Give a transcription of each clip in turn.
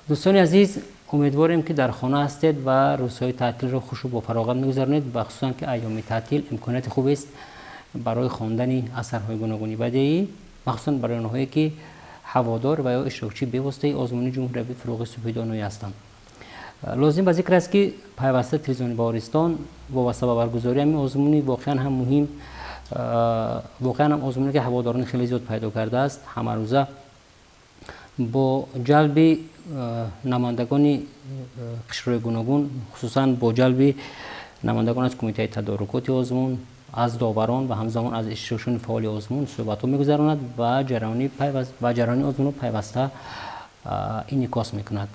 Дӯстони азиз, умедворем, ки дар хона ҳастед ва рӯзҳои таътилро хушу бо фароғат мегузаронед ва хусусан ки айёми таътил имконияти хубест барои хондани асарҳои гуногуни бадеӣ, махсусан барои онҳое ки ҳаводор ва ё иштирокчии бевоситаи озмуни ҷумҳуриявии «Фурӯғи субҳи доноӣ» ҳастанд. Лозим ба зикр аст, ки пайваста телевизиони Баҳористон вобаста ба баргузории ҳамин озмуни воқеан ҳам муҳим, воқеан ҳам озмуне ки ҳаводорони хеле зиёд пайдо кардааст, ҳамарӯза бо ҷалби намояндагони қишрҳои гуногун, хусусан бо ҷалби намояндагон аз кумитаи тадорукоти озмун, аз доварон ва ҳамзамон аз иштирокчиёни фаъоли озмун суҳбатҳо мегузаронад ва ҷараёни озмунро пайваста инъикос мекунад.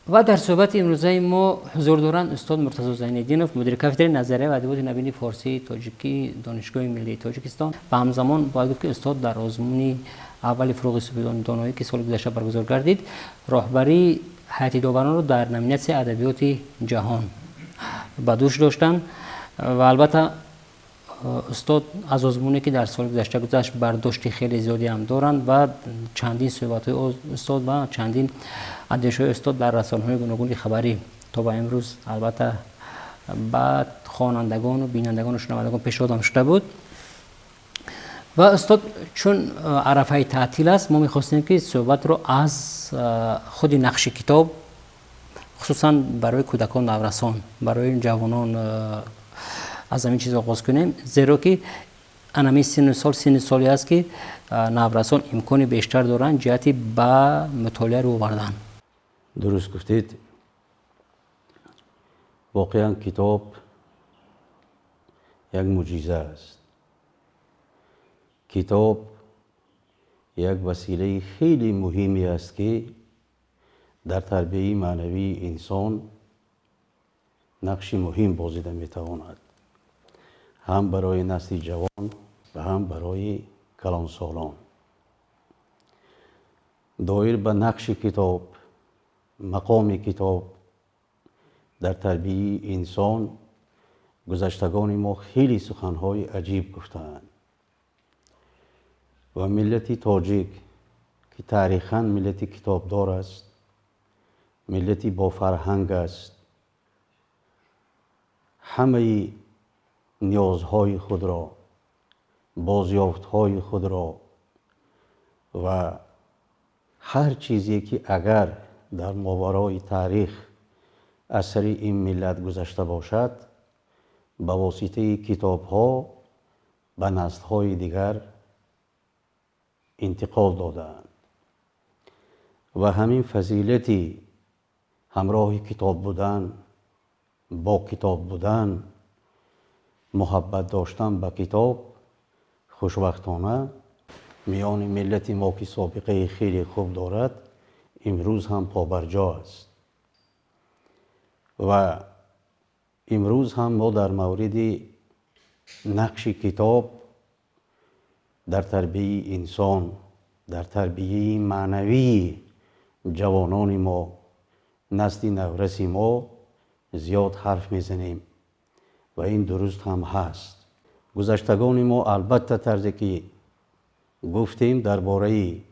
Ва дар суҳбати имрӯзаи мо ҳузур доранд устод Муртазо Зайниддинов, мудири кафедраи назария ва адабиёти навини форсии тоҷикии Донишгоҳи миллии Тоҷикистон. Ва ҳамзамон бояд гуфт, ки устод дар озмуни аввали «Фурӯғи субҳи доноӣ», ки соли гузашта баргузор гардид, роҳбарии ҳайати доваронро дар номинатсияи адабиёти ҷаҳон ба дӯш доштанд. Ва албатта устод аз озмуне ки дар соли гузашта гузашт, бардошти хеле зиёде ҳам доранд ва чандин суҳбатҳои устод ва чандин андешаҳои устод дар расонаҳои гуногуни хабарӣ то ба имрӯз албатта ба хонандагону бинандагону шунавандагон пешниҳод шуда буд. Ва устод, чун арафаи таътил аст, мо мехостем, ки суҳбатро аз худи нақши китоб, хусусан барои кӯдакон, наврасон, барои ҷавонон, аз ҳамин чиз оғоз кунем, зеро ки анамин синну сол синну соле аст, ки наврасон имкони бештар доранд ҷиҳати ба мутолиа рӯ овардан. Дуруст гуфтед, воқеан китоб як мӯъҷиза аст. Китоб як василаи хеле муҳиме аст, ки дар тарбияи маънавии инсон нақши муҳим бозида метавонад, ҳам барои насли ҷавон ва ҳам барои калонсолон. Доир ба нақши китоб, мақоми китоб дар тарбияи инсон гузаштагони мо хеле суханҳои аҷиб гуфтаанд. Ва миллати тоҷик, ки таърихан миллати китобдор аст, миллати бофарҳанг аст, ҳамаи ниёзҳои худро, бозёфтҳои худро ва ҳар чизе ки агар дар моварои таърих асари ин миллат гузашта бошад, ба воситаи китобҳо ба наслҳои дигар интиқол додаанд. Ва ҳамин фазилати ҳамроҳи китоб будан, бо китоб будан, муҳаббат доштан ба китоб хушбахтона миёни миллати мо, ки собиқаи хеле хуб дорад, имрӯз ҳам побарҷо аст. Ва имрӯз ҳам мо дар мавриди нақши китоб дар тарбияи инсон, дар тарбияи маънавии ҷавонони мо, насли навраси мо зиёд ҳарф мезанем ва ин дуруст ҳам ҳаст. Гузаштагони мо албатта, тарзе ки гуфтем, дар бораи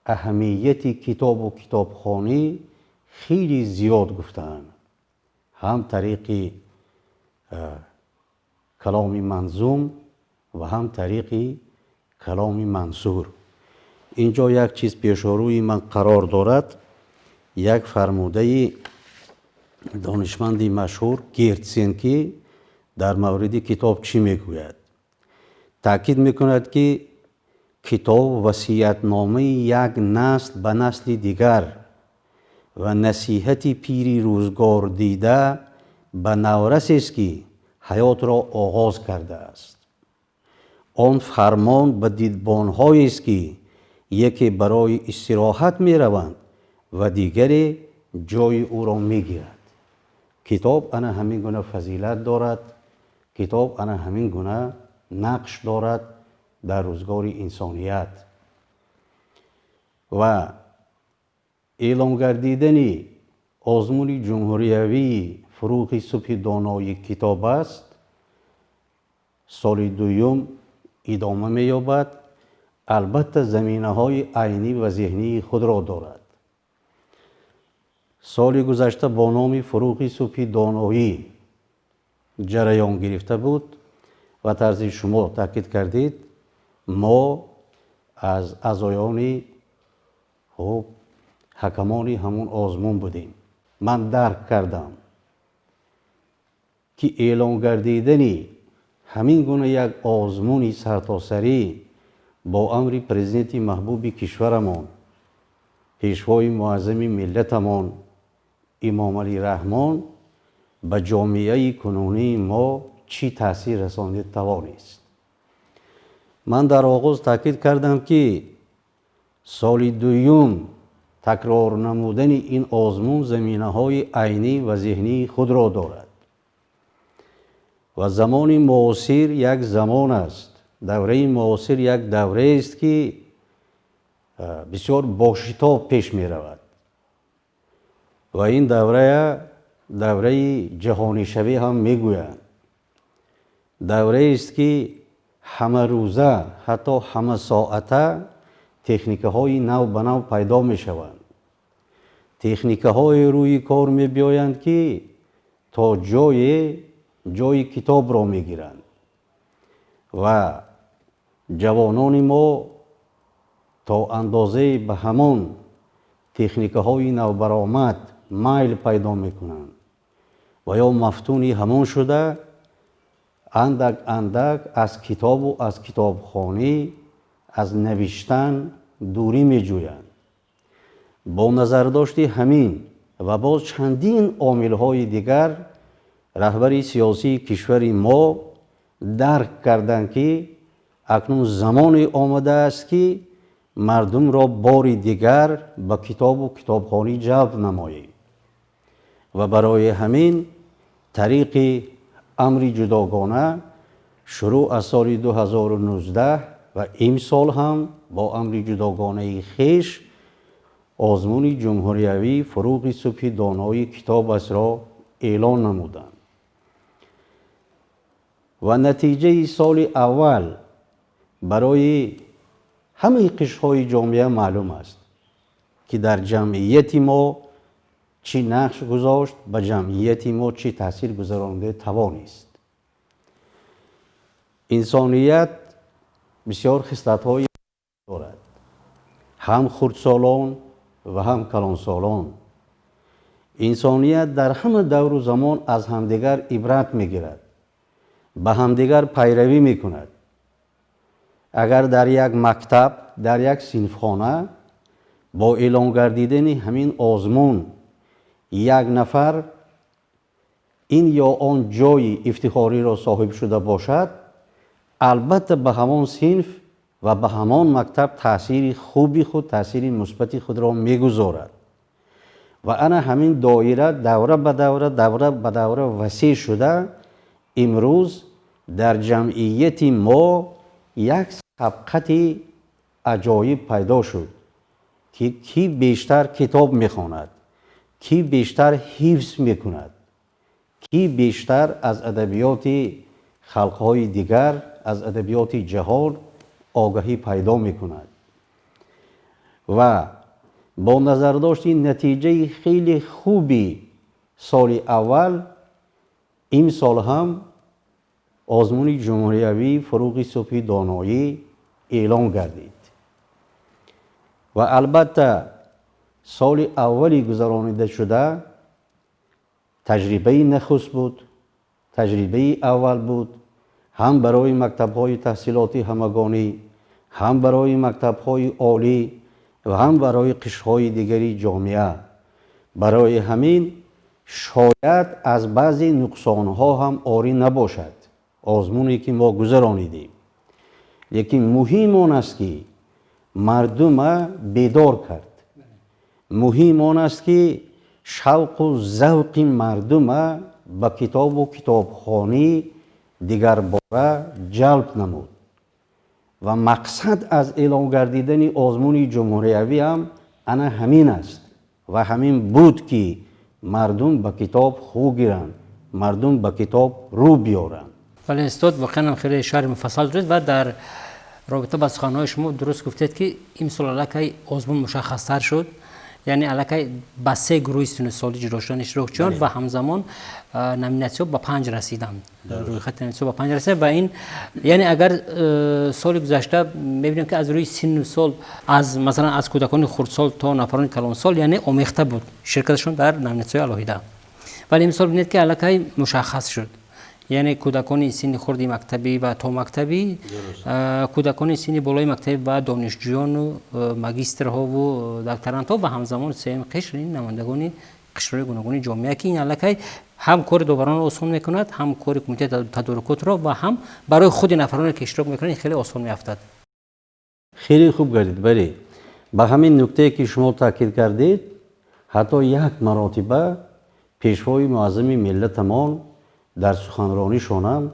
аҳамияти китобу китобхонӣ хеле зиёд гуфтаанд, ҳам тариқи каломи манзум ва ҳам тариқи каломи мансур. Инҷо як чиз пешорӯи ман қарор дорад, як фармудаи донишманди машҳур Гертсен, ки дар мавриди китоб чӣ мегӯяд. Таъкид мекунад, ки китоб васиятномаи як насл ба насли дигар ва насиҳати пири рӯзгор дида ба наврасест, ки ҳаётро оғоз кардааст. Он фармон ба дидбонҳоест, ки яке барои истироҳат мераванд ва дигаре ҷои ӯро мегирад. Китоб ана ҳамин гуна фазилат дорад, китоб ана ҳамин гуна нақш дорад дар рӯзгори инсоният. Ва эълон гардидани озмуни ҷумҳуриявии «Фурӯғи субҳи донои китоб аст» соли дуюм идома меёбад, албатта заминаҳои айнӣ ва зеҳнии худро дорад. Соли гузашта бо номи Фурӯғи субҳи доноӣ ҷараён гирифта буд ва тарзи шумо таъкид кардед, мо аз аъзоёни хуб ҳакамони ҳамун озмун будем. Ман дарк кардам, ки эълон гардидани ҳамин гуна як озмуни сартосарӣ бо амри президенти маҳбуби кишварамон, пешвои муаззами миллатамон Имомалӣ Раҳмон ба ҷомеаи кунунии мо чӣ таъсир расонид тавонист. Ман дар оғоз таъкид кардам, ки соли дуюм такрор намудани ин озмун заминаҳои айнӣ ва зеҳнии худро дорад ва замони муосир як замон аст. Давраи муосир як давраест, ки бисёр бошитоб пеш меравад ва ин даврая давраи ҷаҳонишавӣ ҳам мегӯянд. Давраест, ки ҳамарӯза, ҳатто ҳамасоата техникаҳои нав ба нав пайдо мешаванд, техникаҳое рӯи кор мебиёянд, ки то ҷое ҷои китобро мегиранд ва ҷавонони мо то андозае ба ҳамон техникаҳои навбаромад майл пайдо мекунанд ва ё мафтуни ҳамон шуда, андак андак аз китобу аз китобхонӣ, аз навиштан дурӣ меҷӯянд. Бо назардошти ҳамин ва боз чандин омилҳои дигар раҳбари сиёсии кишвари мо дарк карданд, ки акнун замоне омадааст, ки мардумро бори дигар ба китобу китобхонӣ ҷалб намоем ва барои ҳамин тариқи амри ҷудогона шурӯъ аз соли 2019 ва имсол ҳам бо амри ҷудогонаи хеш озмуни ҷумҳуриявии Фурӯғи субҳи донои китоб астро эълон намуданд. Ва натиҷаи соли аввал барои ҳамаи қишрҳои ҷомеа маълум аст, ки дар ҷамъияти мо чӣ нақш гузошт, ба ҷамъияти мо чӣ таъсир гузаронда тавонист. Инсоният бисёр хислатҳои дорад, ҳам хурдсолон ва ҳам калонсолон. Инсоният дар ҳама давру замон аз ҳамдигар ибрат мегирад, ба ҳамдигар пайравӣ мекунад. Агар дар як мактаб, дар як синфхона бо эълон гардидани ҳамин озмун як нафар ин ё он ҷои ифтихориро соҳиб шуда бошад, албатта ба ҳамон синф ва ба ҳамон мактаб таъсири хуби худ, таъсири мусбати худро мегузорад ва ана ҳамин доира давра ба давра, давра ба давра васеъ шуда, имрӯз дар ҷамъияти мо як сабқати аҷоиб пайдо шуд, ки кӣ бештар китоб мехонад, кӣ бештар ҳифз мекунад, кӣ бештар аз адабиёти халқҳои дигар, аз адабиёти ҷаҳон огаҳӣ пайдо мекунад. Ва бо назардошти натиҷаи хеле хуби соли аввал имсол ҳам озмуни ҷумҳуриявии Фурӯғи субҳи доноӣ эълон гардид. Ва албатта соли аввали гузаронида шуда таҷрибаи нахуст буд, таҷрибаи аввал буд, ҳам барои мактабҳои таҳсилоти ҳамагонӣ, ҳам барои мактабҳои олӣ ва ҳам барои қишрҳои дигари ҷомеа. Барои ҳамин шояд аз баъзе нуқсонҳо ҳам орӣ набошад озмуне, ки мо гузаронидем, лекин муҳим он аст, ки мардума бедор кард, муҳим он аст, ки шавқу завқи мардума ба китобу китобхонӣ дигарбора ҷалб намуд. Ва мақсад аз эълон гардидани озмуни ҷумҳуриявӣ ҳам ана ҳамин аст ва ҳамин буд, ки мардум ба китоб хӯ гиранд, мардум ба китоб рӯ биёранд. Бале, устод, воқеан ҳам хеле шарҳи муфассал доред ва дар робита ба суханҳои шумо дуруст гуфтед, ки имсол аллакай озмун мушаххастар шуд. Яъне аллакай ба се гурӯҳи синну солӣ ҷудо шуданд иштирокчиён ва ҳамзамон номинатсияҳо ба панҷ расиданд. Рӯйхати номинатсияҳо ба панҷ расиданд ва ин яъне агар соли гузашта мебинем, ки аз рӯи синну сол, аз масалан аз кӯдакони хурдсол то нафарони калонсол, яъне омехта буд ширкаташон дар номинатсияҳои алоҳида, вале имсол бинед, ки аллакай мушаххас шуд, яъне кӯдакони синни хурди мактабӣ ва томактабӣ, кӯдакони синни болои мактабӣ ва донишҷӯёну магистрҳову докторантҳо ва ҳамзамон сеюм қишр, ин намояндагони қишрҳои гуногуни ҷомеа, ки ин аллакай ҳам кори доваронро осон мекунад, ҳам кори кумитаи тадорукотро ва ҳам барои худи нафароне, ки иштирок мекунанд, ин хеле осон меафтад. Хеле хуб гардид. Бале, ба ҳамин нуктае, ки шумо таъкид кардед, ҳатто як маротиба Пешвои Муаззами миллатамон дар суханронишонам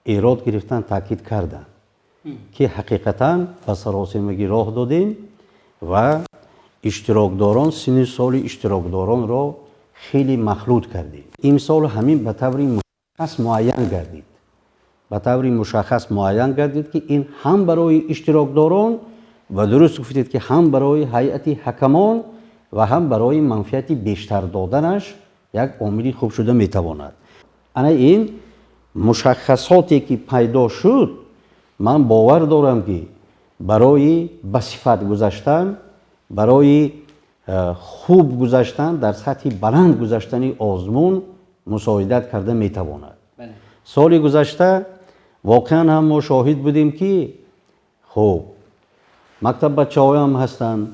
эрод гирифтан, таъкид карданд, ки ҳақиқатан ба саросемагӣ роҳ додем ва иштирокдорон, синни соли иштирокдоронро хеле махлут кардем. Имсол ҳамин ба таври мушаххас муайян гардид, ба таври мушаххас муайян гардид, ки ин ҳам барои иштирокдорон ва, дуруст гуфтед, ки ҳам барои ҳайати ҳакамон ва ҳам барои манфиати бештар доданаш як омили хуб шуда метавонад. Ана ин мушаххасоте, ки пайдо шуд, ман бовар дорам, ки барои ба сифат гузаштан, барои хуб гузаштан, дар сатҳи баланд гузаштани озмун мусоидат карда метавонад. Соли гузашта воқеан ҳам мо шоҳид будем, ки хуб мактаббачаҳоям ҳастанд,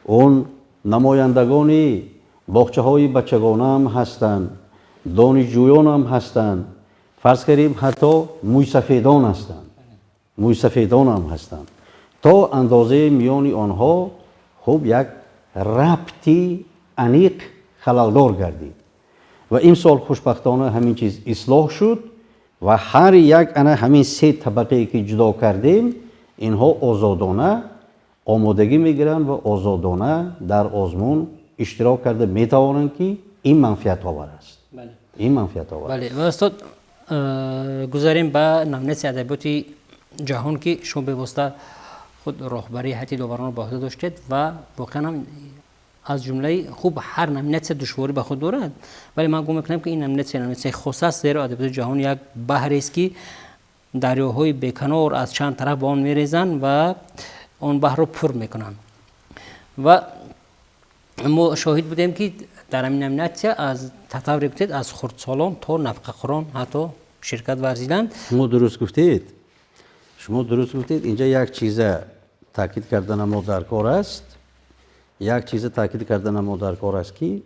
он намояндагони боғчаҳои бачагонаам ҳастанд, донишҷӯёнам ҳастанд, фарз кардем, ҳатто мӯйсафедон ҳастанд, мӯйсафедонам ҳастанд. То андозаи миёни онҳо хуб як рабти аниқ халалдор гардид ва имсол хушбахтона ҳамин чиз ислоҳ шуд ва ҳар як ана ҳамин се табақае, ки ҷудо кардем, инҳо озодона омодагӣ мегиранд ва озодона дар озмун иштирок карда метавонанд, ки ин манфиатовар аст, ин манфиатовар. Бале, ва устод, гузарем ба номинатсияи адабиёти ҷаҳон, ки шумо бевосита худ роҳбарии ҳайати доваронро ба ӯҳда доштед ва воқеан ҳам аз ҷумлаи хуб ҳар номинатсия душворӣ ба худ дорад, вале ман гумон мекунам, ки ин номинатсия номинатсияи хос аст, зеро адабиёти ҷаҳон як баҳрест, ки дарёҳои беканор аз чанд тараф ба он мерезанд ва он баҳрро пур мекунанд. Ва мо шоҳид будем, ки дар ҳамин номинатсия, аз тавре гуфтед, аз хурдсолон то нафақахӯрон ҳатто ширкат варзиданд. Шумо дуруст гуфтед, шумо дуруст гуфтед. Инҷа як чиза таъкид кардана мо дар кор аст, як чиза таъкид кардана мо дар кор аст, ки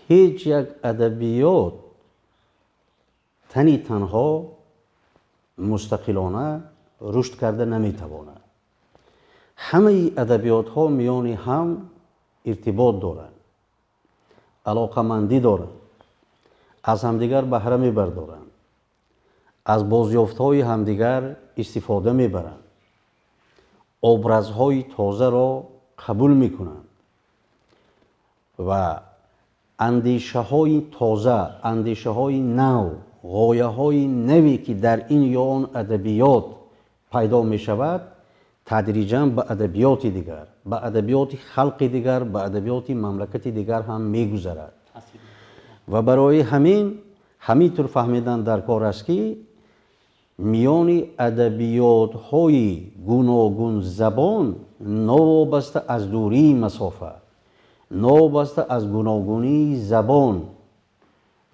ҳеҷ як адабиёт тани танҳо мустақилона рушд карда наметавонад. Ҳамаи адабиётҳо миёни ҳам иртибот доранд, алоқамандӣ доранд, аз ҳамдигар баҳра мебардоранд, аз бозёфтҳои ҳамдигар истифода мебаранд, образҳои тозаро қабул мекунанд ва андешаҳои тоза, андешаҳои нав, ғояҳои наве, ки дар ин ё он адабиёт пайдо мешавад, тадриҷан ба адабиёти дигар, ба адабиёти халқи дигар, ба адабиёти мамлакати дигар ҳам мегузарад. Ва барои ҳамин ҳамин тур фаҳмидан дар кор аст, ки миёни адабиётҳои гуногунзабон, новобаста аз дурии масофа, новобаста аз гуногунии забон,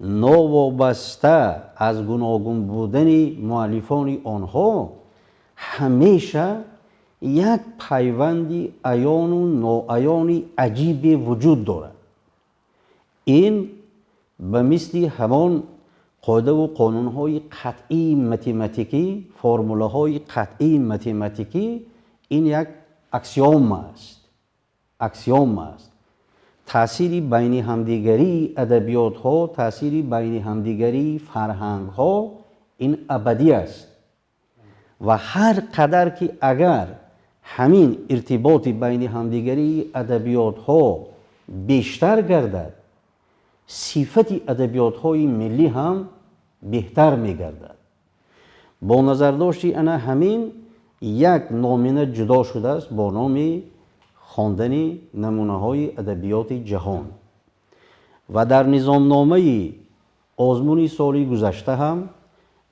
новобаста аз гуногун будани муаллифони онҳо, ҳамеша як пайванди аёну ноаёни аҷибе вуҷуд дорад. Ин ба мисли ҳамон қоидаву қонунҳои қатъии математикӣ, формулаҳои қатъии математикӣ, ин як аксиома аст, аксиома аст. Таъсири байни ҳамдигарии адабиётҳо, таъсири байни ҳамдигарии фарҳангҳо ин абадӣ аст ва ҳар қадар ки агар ҳамин иртиботи байни ҳамдигарии адабиётҳо бештар гардад, сифати адабиётҳои миллӣ ҳам беҳтар мегардад. Бо назардошти ана ҳамин як номина ҷудо шудааст бо номи хондани намунаҳои адабиёти ҷаҳон. Ва дар низомномаи озмуни соли гузашта ҳам,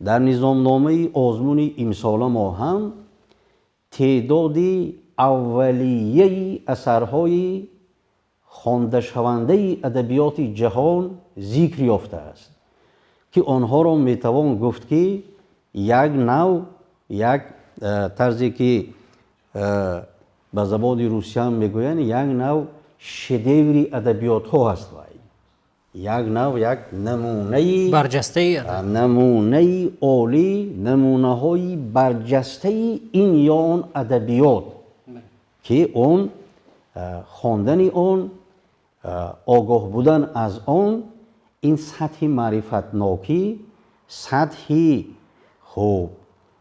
дар низомномаи озмуни имсола мо ҳам теъдоди аввалияи асарҳои хондашавандаи адабиёти ҷаҳон зикр ёфтааст, ки онҳоро метавон гуфт, ки як нав, як тарзе ки ба забони русиям мегӯянд, як нав шедеври адабиётҳо ҳаст. Вай як нав як намунаи намунаи олӣ, намунаҳои барҷастаи ин ё он адабиёт, ки он хондани он, огоҳ будан аз он, ин сатҳи маърифатнокӣ, сатҳи хуб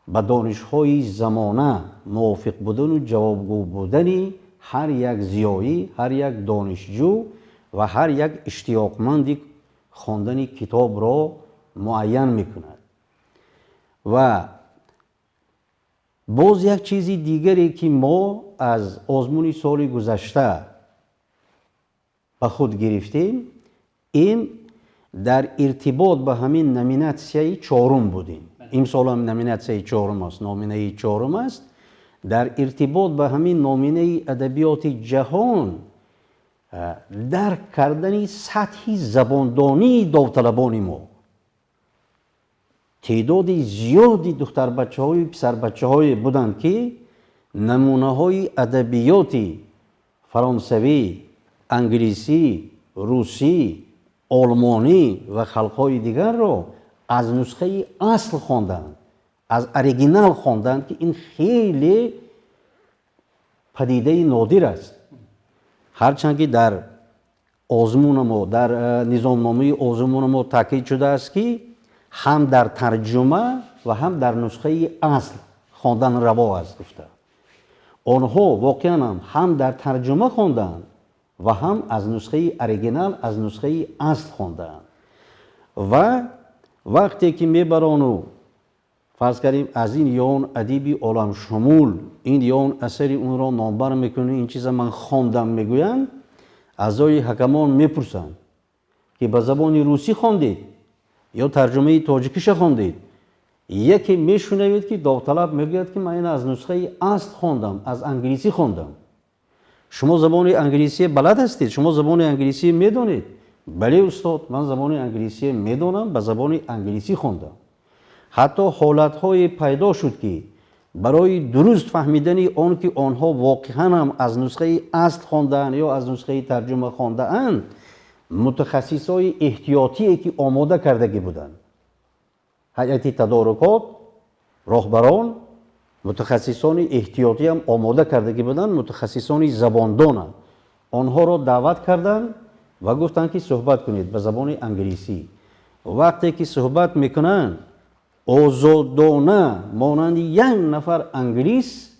ба донишҳои замона мувофиқ будану ҷавобгӯ будани ҳар як зиёӣ, ҳар як донишҷӯ ва ҳар як иштиёқманди хондани китобро муайян мекунад. Ва боз як чизи дигаре, ки мо аз озмуни соли гузашта ба худ гирифтем, ин дар иртибот ба ҳамин номинатсияи чорум будем. Имсолам номинатсияи чорум аст, номинаи чорум аст. Дар иртибот ба ҳамин номинаи адабиёти ҷаҳон дарк кардани сатҳи забондонии довталабони мо, теъдоди зиёди духтарбачаҳою писарбачаҳое буданд, ки намунаҳои адабиёти фаронсавӣ, англисӣ, русӣ, олмонӣ ва халқҳои дигарро аз нусхаи асл хонданд, аз оригинал хонданд, ки ин хеле падидаи нодир аст. Ҳарчанд ки дар озмуна мо, дар низомномаи озмуна мо таъкид шудааст, ки ҳам дар тарҷума ва ҳам дар нусхаи асл хондан раво аст гуфта. Онҳо воқеан ҳам дар тарҷума хонданд ва ҳам аз нусхаи оригинал, аз нусхаи асл хонданд. Ва вақте ки мебарону фарз кардем аз ин ё он адиби оламшумул ин ё он асари онро номбар мекунӣ, ин чиза ман хондам мегӯянд, аъзои ҳакамон мепурсанд, ки ба забони русӣ хондед ё тарҷумаи тоҷикиша хондед. Яке мешунавед, ки довталаб мегӯяд, ки ман ин аз нусхаи асл хондам, аз англисӣ хондам. Шумо забони англисия балад ҳастед? Шумо забони англисия медонед? Бале, устод, ман забони англисия медонам, ба забони англисӣ хондам. Ҳатто ҳолатҳое пайдо шуд, ки барои дуруст фаҳмидани он, ки онҳо воқеан ҳам аз нусхаи асл хондаанд ё аз нусхаи тарҷума хондаанд, мутахассисои эҳтиётие, ки омода кардагӣ буданд, ҳайати тадорукот, роҳбарон мутахассисони эҳтиётиам омода кардагӣ буданд, мутахассисони забондонанд, онҳоро даъват карданд ва гуфтанд, ки суҳбат кунед ба забони англисӣ. Вақте ки суҳбат мекунанд, озодона монанди як нафар англис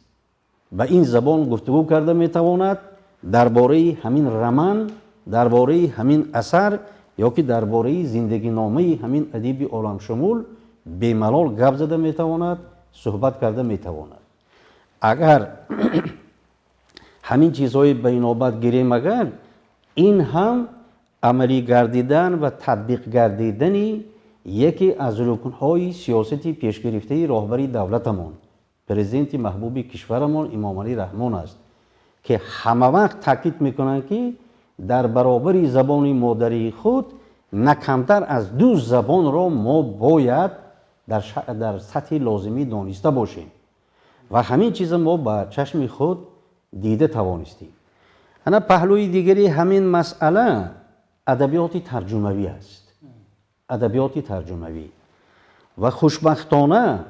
ба ин забон гуфтугӯ карда метавонад дар бораи ҳамин роман, дар бораи ҳамин асар ё ки дар бораи зиндагиномаи ҳамин адиби оламшумул бемалол гап зада метавонад, суҳбат карда метавонад. Агар ҳамин чизҳои ба инобат гирем, агар ин ҳам амалӣ гардидан ва татбиқ гардидани яке аз рукнҳои сиёсати пешгирифтаи роҳбари давлатамон, президенти маҳбуби кишварамон Имомалӣ Раҳмон аст, ки ҳамавақт таъкид мекунанд, ки дар баробари забони модарии худ на камтар аз ду забонро мо бояд дар сатҳи лозимӣ дониста бошем. Ва ҳамин чиза мо ба чашми худ дида тавонистем. Ана паҳлӯи дигари ҳамин масъала адабиёти тарҷумавӣ аст. Адабиёти тарҷумавӣ. Ва хушбахтона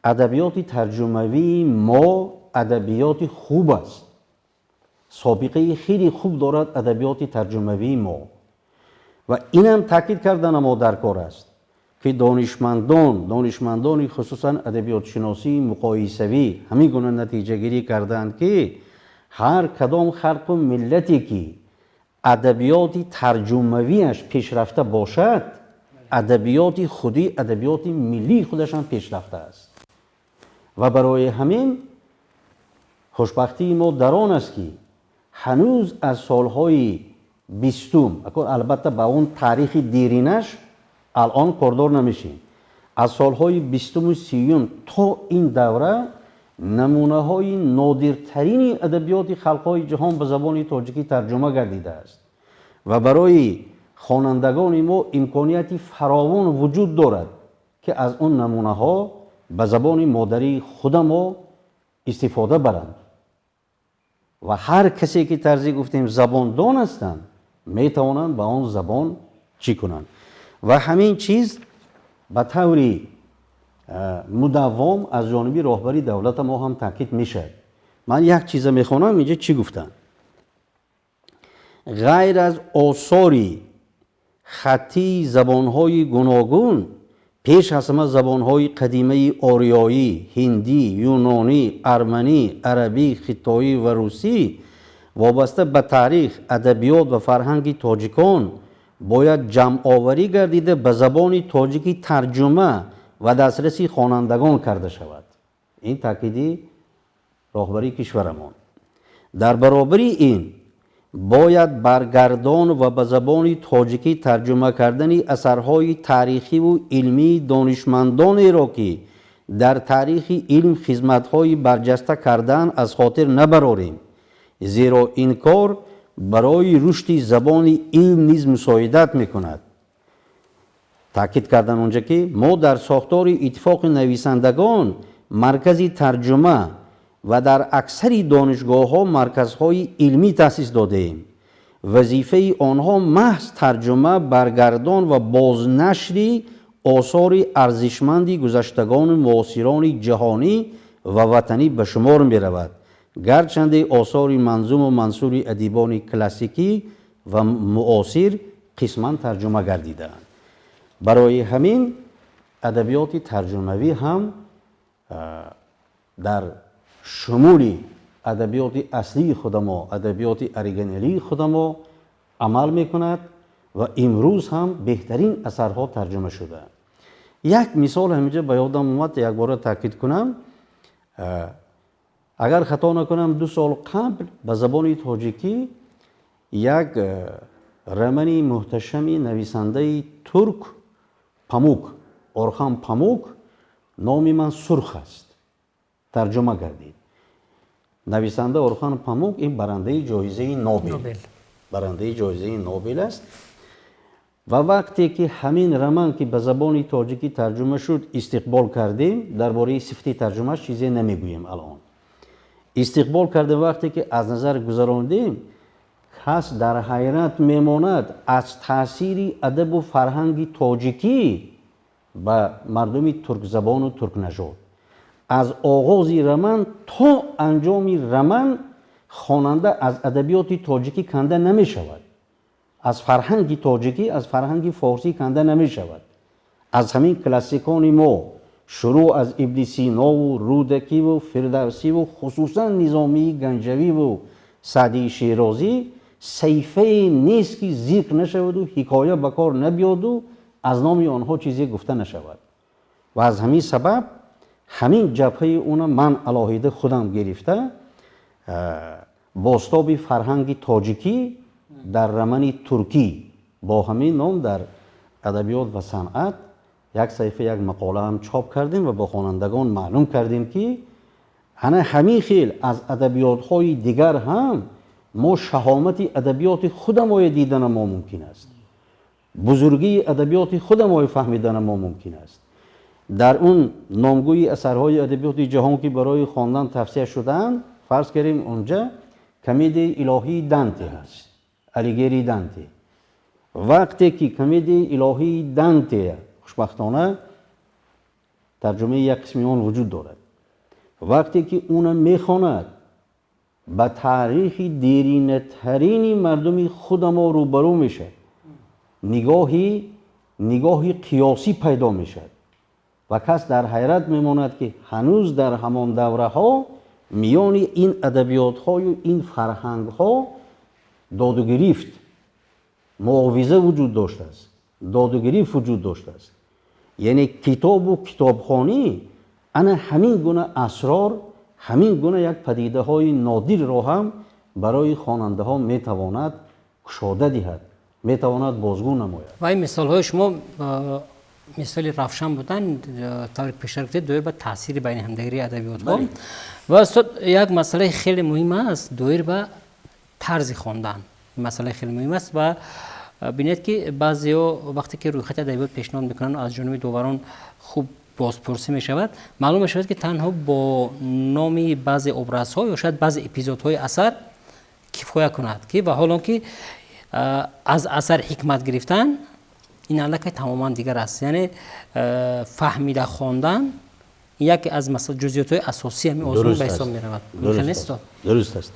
адабиёти тарҷумавии мо адабиёти хуб аст. Собиқаи хеле хуб дорад адабиёти тарҷумавии мо. Ва инам таъкид кардана мо дар кор аст, ки донишмандони хусусан адабиётшиносии муқоисавӣ ҳамин гуна натиҷагирӣ кардаанд, ки ҳар кадом халқу миллате, ки адабиёти тарҷумавиаш пешрафта бошад, адабиёти худӣ, адабиёти миллии худашам пешрафта аст. Ва барои ҳамин Хушбахтии мо дар он аст, ки ҳанӯз аз солҳои 20, албатта ба он таърихи деринаш алон кордор намешем, аз солҳои 20-уму 30-ум то ин давра намунаҳои нодиртарини адабиёти халқҳои ҷаҳон ба забони тоҷикӣ тарҷума гардидааст ва барои хонандагони мо имконияти фаровон вуҷуд дорад, ки аз он намунаҳо ба забони модарии худамо истифода баранд ва ҳар касе ки тарзи гуфтем забондон ҳастанд, метавонанд ба он забон чӣ кунанд. Ва ҳамин чиз ба таври мудаввом аз ҷониби роҳбари давлата мо ҳам таъкид мешавад. Ман як чиза мехонам, инҷа чӣ гуфтанд? Ғайр аз осори хаттии забонҳои гуногун, пеш аз ҳама забонҳои қадимаи ориёӣ, ҳиндӣ, юнонӣ, арманӣ, арабӣ, хитоӣ ва русӣ вобаста ба таърих, адабиёт ва фарҳанги тоҷикон бояд ҷамъоварӣ гардида ба забони тоҷикӣ тарҷума ва дастраси хонандагон карда шавад. Ин таъкиди роҳбарии кишварамон. Дар баробари ин бояд баргардон ва ба забони тоҷикӣ тарҷума кардани асарҳои таърихиву илмии донишмандонеро, ки дар таърихи илм хизматҳои барҷаста кардаанд, аз хотир набарорем, зеро ин кор барои рушди забони илм низ мусоидат мекунад. Таъкид кардан онҷа, ки мо дар сохтори иттифоқи нависандагон маркази тарҷума ва дар аксари донишгоҳҳо марказҳои илмӣ таъсис додаем. Вазифаи онҳо маҳз тарҷума, баргардон ва бознашри осори арзишманди гузаштагону муосирони ҷаҳонӣ ва ватанӣ ба шумор меравад, гарчанде осори манзуму мансури адибони классикӣ ва муосир қисман тарҷума гардидаанд. Барои ҳамин адабиёти тарҷумавӣ ҳам дар шумули адабиёти аслии худамо, адабиёти оригиналии худамо амал мекунад ва имрӯз ҳам беҳтарин асарҳо тарҷума шудаанд. Як мисол ҳаминҷа ба ёдам омад, якбора таъкид кунам. Агар хато накунам, 2 сол қабл ба забони тоҷикӣ як романи муҳташами нависандаи турк Памук, Орхан Памук, номи ман Сурх аст, тарҷума гардид. Нависанда Орхан Памук ин барандаи ҷоизаи Нобел, барандаи ҷоизаи Нобел аст. Ва вақте ки ҳамин роман, ки ба забони тоҷикӣ тарҷума шуд, истиқбол кардем, дар бораи сифати тарҷумааш чизе намегӯем алон. Истиқбол кардем, вақте ки аз назар гузарондем, кас дар ҳайрат мемонад аз таъсири адабу фарҳанги тоҷикӣ ба мардуми туркзабону туркнажод. Аз оғози роман то анҷоми роман хонанда аз адабиёти тоҷикӣ канда намешавад, аз фарҳанги тоҷикӣ, аз фарҳанги форсӣ канда намешавад. Аз ҳамин классикони мо шурӯъ аз Ибни Синову Рӯдакиву Фирдавсиву хусусан Низомии Ганҷавиву Саъдии Шерозӣ саҳифае нест, ки зикр нашаваду ҳикоя ба кор набиёду аз номи онҳо чизе гуфта нашавад. Ва аз ҳамин сабаб ҳамин ҷабҳаи уна ман алоҳида худам гирифта бозтоби фарҳанги тоҷикӣ дар романи туркӣ бо ҳамин ном дар адабиёт ва санъат як саҳифа, як мақола ҳам чоп кардем ва бо хонандагон маълум кардем, ки ана ҳамин хел аз адабиётҳои дигар ҳам мо шаҳомати адабиёти худамоя дидана мо мумкин аст, бузургии адабиёти худамоя фаҳмидана мо мумкин аст. Дар он номгӯи асарҳои адабиёти ҷаҳон, ки барои хондан тавсия шудаанд, фарз кардем, онҷа комедияи илоҳии Данте ҳаст, Алигери Данте. Вақте ки комедияи илоҳии Данте, хушбахтона тарҷумаи як қисми он вуҷуд дорад, вақте ки уна мехонад, ба таърихи деринатарини мардуми худамо рӯбарӯ мешавад, нигоҳи қиёсӣ пайдо мешавад ва кас дар ҳайрат мемонад, ки ҳанӯз дар ҳамон давраҳо миёни ин адабиётҳою ин фарҳангҳо додугирифт, муовиза вуҷуд доштааст, додугирифт вуҷуд доштааст. Яъне китобу китобхонӣ ана ҳамин гуна асрор, ҳамин гуна як падидаҳои нодирро ҳам барои хонандаҳо метавонад кушода диҳад, метавонад бозгӯ намояд. Ва ин мисолҳои шумо мисоли равшан буданд, тавре пештар гуфтед, доир ба таъсири байни ҳамдигарии адабиётҳо. Ва устод, як масъалаи хеле муҳим аст доир ба тарзи хондан. Масъалаи хеле муҳим аст ва бинед ки баъзеҳо вақте ки рӯйхати адабиёт пешниҳод мекунанд, аз ҷониби доварон хуб бозпурсӣ мешавад, маълум мешавад ки танҳо бо номи баъзе образҳо ё шояд баъзе эпизодҳои асар кифоя кунад, ки ва ҳол он ки аз асар ҳикмат гирифтан ин аллакай тамоман дигар аст. Яъне фаҳмида хондан яке аз ҷузъиётҳои асосии ҳамин озмун ба ҳисоб меравад. Дуруст аст.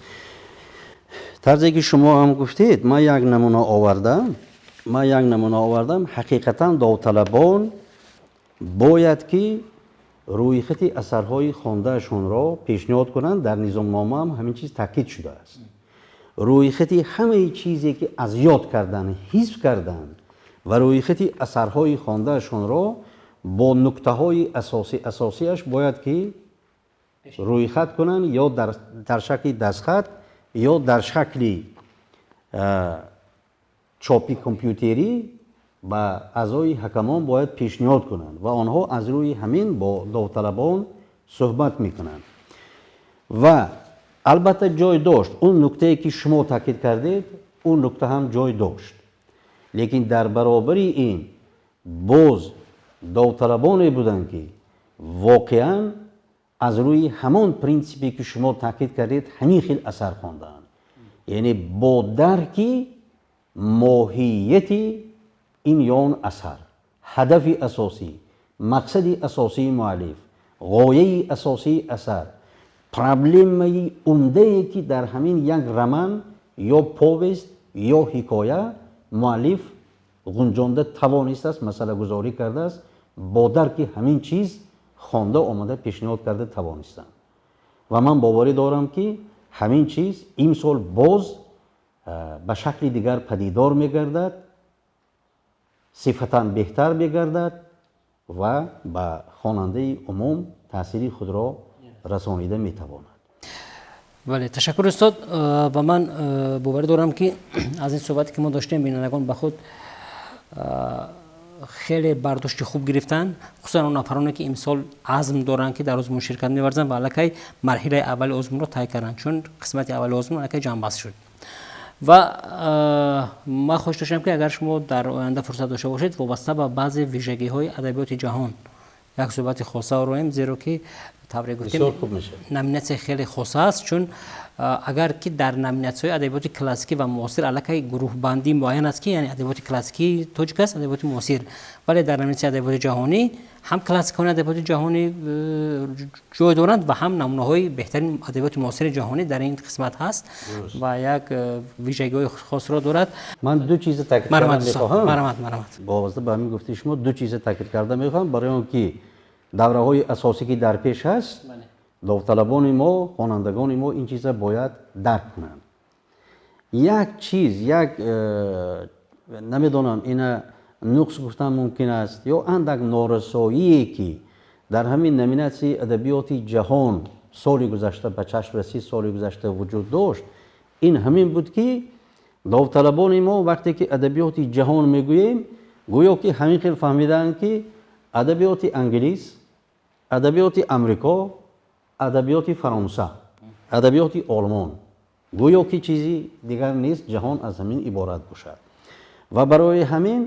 Тарзе ки шумо ҳам гуфтед, ман як намуна овардам. Ҳақиқатан довталабон бояд ки рӯйхати асарҳои хондаашонро пешниҳод кунанд. Дар низомнома ҳам ҳамин чиз таъкид шудааст. Рӯйхати ҳамаи чизе ки аз ёд кардан, ҳифз кардан ва рӯйхати асарҳои хондаашонро бо нуктаҳои асосиаш бояд ки рӯйхат кунанд, ё дар шакли дастхат ё дар шакли чопи компютерӣ ба аъзои ҳакамон бояд пешниҳод кунанд ва онҳо аз рӯи ҳамин бо довталабон суҳбат мекунанд. Ва албатта ҷой дошт он нуктае ки шумо таъкид кардед, он нукта ҳам ҷой дошт. Лекин дар баробари ин боз довталабоне буданд ки воқеан аз рӯи ҳамон принсипе ки шумо таъкид кардед ҳамин хел асар хонданд, яъне бо дарки моҳияти ин ё он асар, ҳадафи асосӣ, мақсади асосии муаллиф, ғояи асосии асар, проблемаи умдае ки дар ҳамин як роман ё повест ё ҳикоя муаллиф ғунҷонда тавонистааст, масъалагузорӣ кардааст, бо дарки ҳамин чиз хонда омада пешниҳод карда тавонистанд. Ва ман боварӣ дорам ки ҳамин чиз имсол боз ба шакли дигар падидор мегардад, сифатан беҳтар мегардад ва ба хонандаи умум таъсири худро расонида метавонад. Бале, ташаккур устод. Ва ман боварӣ дорам ки аз ин суҳбате ки мо доштем бинандагон ба худ хеле бардошти хуб гирифтанд, хусусан он нафароне ки имсол азм доранд ки дар озмун ширкат меварзанд ва аллакай марҳилаи аввали озмунро тай карданд, чун қисмати аввали озмун аллакай ҷамъбаст шуд. Ва ман хоҳиш доштам ки агар шумо дар оянда фурсат дошта бошед, вобаста ба баъзе вижагиҳои адабиёти ҷаҳон як суҳбати хоса ороем, зеро ки тавре гуфтем номинатсия хеле хоса аст, чун агар ки дар номинатсияҳои адабиёти классикӣ ва муосир аллакай гурӯҳбандӣ муайян аст, ки яъне адабиёти классикии тоҷик аст, адабиёти муосир, вале дар номинатсияи адабиёти ҷаҳонӣ ҳам классикони адабиёти ҷаҳонӣ ҷой доранд ва ҳам намунаҳои беҳтарин адабиёти муосири ҷаҳонӣ дар ин қисмат ҳаст ва як вижагиҳои хосро дорад. Ман ду чиза таъкид карда мехоҳам. Марҳамат. Бо васита ба ҳамин гуфтаи шумо ду чиза таъкид карда мехоҳам, барои он ки давраҳои асосӣ ки дар пеш ҳаст, довталабони мо, хонандагони мо ин чиза бояд дарк кунанд. Як чиз, як намедонам ина нуқс гуфтан мумкин аст ё андак норасоие ки дар ҳамин номинатсияи адабиёти ҷаҳон соли гузашта ба чашм расид, соли гузашта вуҷуд дошт, ин ҳамин буд ки довталабони мо вақте ки адабиёти ҷаҳон мегӯем, гӯё ки ҳамин хел фаҳмидаанд ки адабиёти англис, адабиёти амрико, адабиёти фаронса, адабиёти олмон, гӯё ки чизи дигар нест, ҷаҳон аз ҳамин иборат бошад. Ва барои ҳамин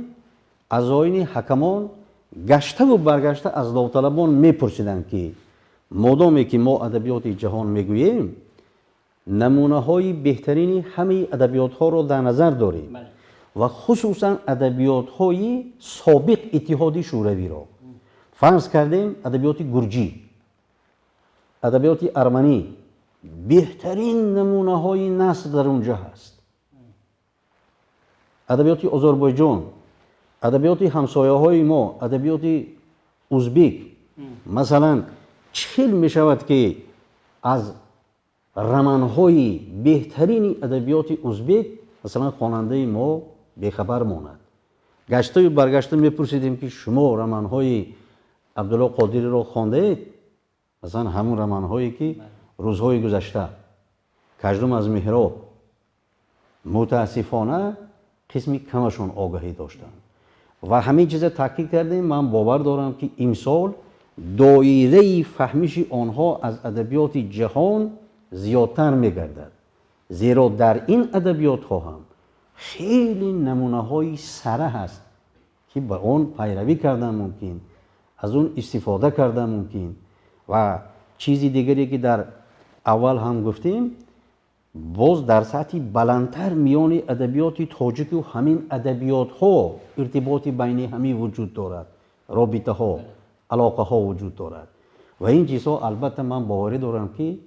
аъзоини ҳакамон гаштаву баргашта аз довталабон мепурсиданд ки модоме ки мо адабиёти ҷаҳон мегӯем, намунаҳои беҳтарини ҳамаи адабиётҳоро дар назар дорем ва хусусан адабиётҳои собиқ иттиҳоди шӯравиро. Фарз кардем адабиёти гурҷӣ, адабиёти арманӣ, беҳтарин намунаҳои наср дар онҷо ҳаст. Адабиёти Озарбойҷон, адабиёти ҳамсояҳои мо, адабиёти узбек. Масалан, чӣ хел мешавад ки аз романҳои беҳтарини адабиёти узбек масалан хонандаи мо бехабар монад? Гаштаю баргашта мепурсидем ки шумо романҳои Абдулло Қодириро хондаед? Масалан ҳамон романҳое ки Рӯзҳои гузашта, 18 аз меҳроб, мутаассифона қисми камашон огаҳӣ доштанд ва ҳамин чиза таъкид кардем. Ман бовар дорам, ки имсол доираи фаҳмиши онҳо аз адабиёти ҷаҳон зиёдтар мегардад, зеро дар ин адабиётҳо ҳам хеле намунаҳои сара ҳаст, ки ба он пайравӣ кардан мумкин, аз он истифода кардан мумкин. Ва чизи дигаре, ки дар аввал ҳам гуфтем, боз дар сатҳи баландтар миёни адабиёти тоҷику ҳамин адабиётҳо иртиботи байни ҳамин вуҷуд дорад, робитаҳо, алоқаҳо вуҷуд дорад ва ин чизҳо, албатта, ман боварӣ дорам, ки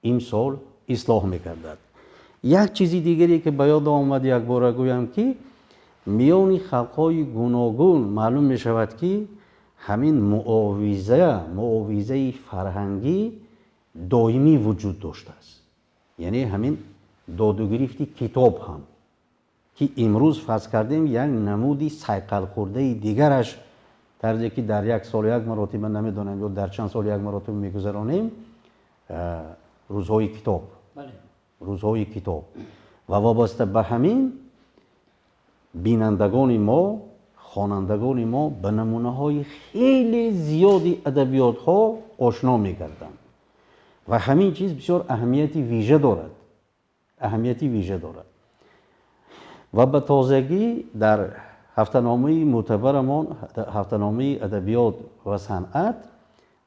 имсол ислоҳ мегардад. Як чизи дигаре, ки ба ёд омад, якбора гӯям, ки миёни халқҳои гуногун маълум мешавад, ки ҳамин муовизаи фарҳангӣ доимӣ вуҷуд доштааст. Яъне ҳамин додугирифти китоб ҳам, ки имрӯз фарз кардем, як намуди сайқалхӯрдаи дигараш, тарзе ки дар як сол як маротиба, намедонам, ё дар чанд сол як маротиба мегузаронем рӯзҳои китоб, рӯзҳои китоб, ва вобаста ба ҳамин бинандагони мо, хонандагони мо ба намунаҳои хеле зиёди адабиётҳо ошно мегарданд ва ҳамин чиз бисёр аҳамияти вижа дорад, аҳамияти вижа дорад. Ва ба тозагӣ дар ҳафтаномаи мӯътабарамон, ҳафтаномаи «Адабиёт ва санъат»,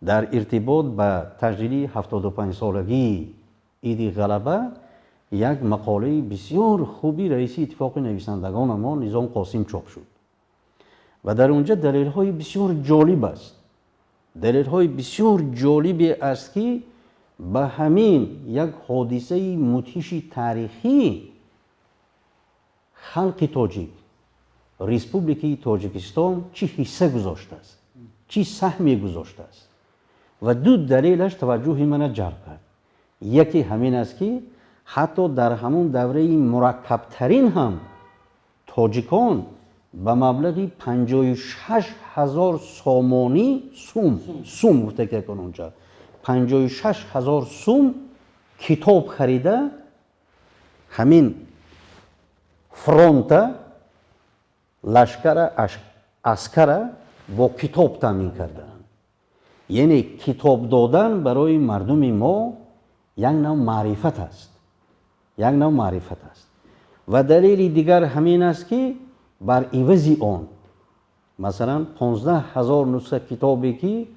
дар иртибот ба таҷлили 75-солагии Иди Ғалаба як мақолаи бисёр хуби раиси Иттифоқи нависандагонамон Низом Қосим чоп шуд ва дар онҷа далелҳои бисёр ҷолиб аст, далелҳои бисёр ҷолибе аст, ки ба ҳамин як ҳодисаи мудҳиши таърихӣ халқи тоҷик, Республикаи Тоҷикистон чӣ ҳисса гузоштааст, чӣ саҳме гузоштааст. Ва ду далелаш таваҷҷӯҳи мана ҷалб кард. Яке ҳамин аст, ки ҳатто дар ҳамон давраи мураккабтарин ҳам тоҷикон ба маблағи 56 000 сомонӣ, сум, сум гуфта ки якон онҷа, 56 000 сум китоб харида, ҳамин фронта, лашкара, аскара бо китоб таъмин кардаанд. Яъне китоб додан барои мардуми мо як нав маърифат аст, як нав маърифат аст. Ва далели дигар ҳамин аст, ки бар ивази он, масалан, 15 000 нусха китобе, ки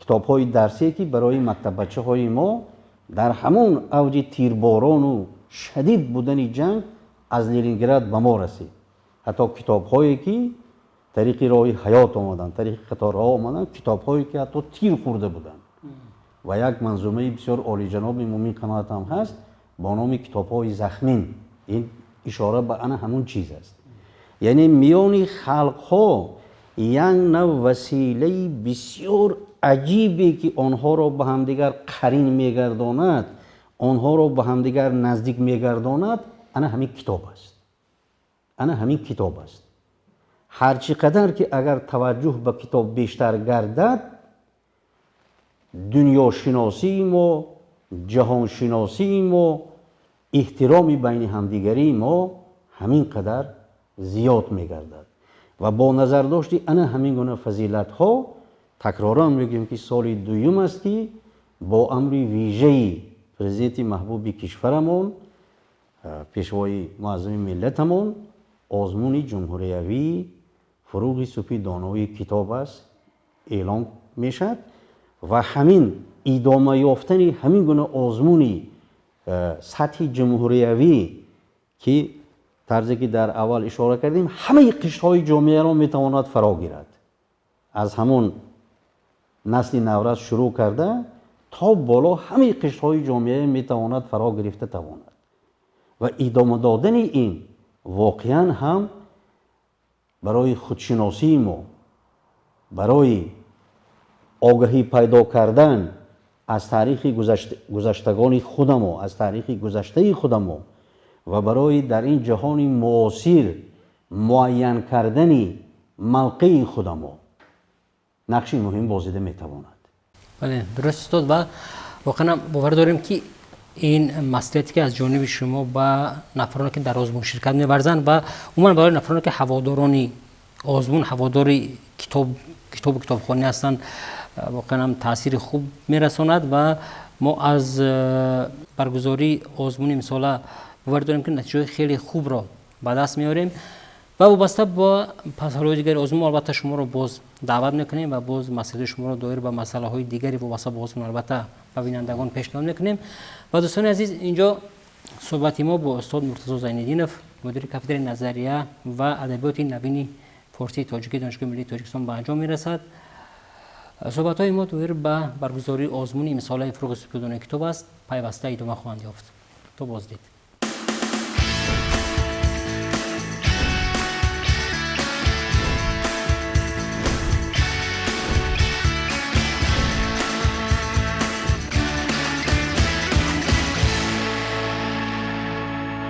китобҳои дарсие, ки барои мактаббачаҳои мо дар ҳамон авҷи тирборону шадид будани ҷанг аз Ленинград ба мо расид, ҳатто китобҳое, ки тариқи роҳи ҳаёт омаданд, тариқи қаторҳо омаданд, китобҳое, ки ҳатто тир хӯрда буданд, ва як манзумаи бисёр олиҷаноби Мумин Қаноат ҳам ҳаст бо номи «Китобҳои захмин». Ин ишора ба ана ҳамон чиз аст. Яъне миёни халқҳо як нав василаи бисёр аҷибе, ки онҳоро ба ҳамдигар қарин мегардонад, онҳоро ба ҳамдигар наздик мегардонад, ана ҳамин китоб аст, ана ҳамин китоб аст. Ҳарчи қадар ки агар таваҷҷӯҳ ба китоб бештар гардад, дунёшиносии мо, ҷаҳоншиносии мо, эҳтироми байни ҳамдигарии мо ҳамин қадар зиёд мегардад. Ва бо назардошти ана ҳамин гуна фазилатҳо, такроран мегӯем, ки соли дуюм аст, ки бо амри вижаи президенти маҳбуби кишварамон, пешвои муаззами миллатамон, озмуни ҷумҳуриявии «Фуруғи субҳи донои китоб аст» эълон мешавад. Ва ҳамин идома ёфтани ҳамин гуна озмуни сатҳи ҷумҳуриявӣ, ки тарзе ки дар аввал ишора кардем, ҳамаи қишрҳои ҷомеаро метавонад фаро гирад, аз ҳамон насли наврас шурӯъ карда то боло ҳамаи қишрҳои ҷомеа метавонад фаро гирифта тавонад, ва идома додани ин воқеан ҳам барои худшиносии мо, барои огаҳӣ пайдо кардан аз таърихи гузаштагони худамо, аз таърихи гузаштаи худамо, ва барои дар ин ҷаҳони муосир муайян кардани мавқеи худамо нақши муҳим бозида метавонад. Бале, дуруст, устод. Ва Воқеан бовар дорем, ки ин маслиҳате, ки аз ҷониби шумо ба нафароне, ки дар озмун ширкат меварзанд, ва умуман барои нафароне, ки ҳаводорони озмун, ҳаводори китобу китобхонӣ ҳастанд, воқеан ҳам таъсири хуб мерасонад. Ва мо аз баргузории озмуни имсола бовар дорем, ки натиҷаҳои хеле хубро ба даст меорем. Ва вобаста ба масъалаҳои дигари озмун албатта шуморо боз даъват мекунем ва боз масъалаи шуморо доир ба масъалаҳои дигари вобаста ба озмун албатта ба бинандагон пешниҳод мекунем. Ва дӯстони азиз, инҷо суҳбати мо бо устод Муртазо Зайниддинов, мудири кафедраи назария ва адабиёти навини форсии тоҷикии Донишгоҳи миллии Тоҷикистон, ба анҷом мерасад. Суҳбатҳои мо доир ба баргузории озмуни имсолаи «Фурӯғи субҳи донои китоб аст» пайваста идома хоҳанд ёфт. То боздид.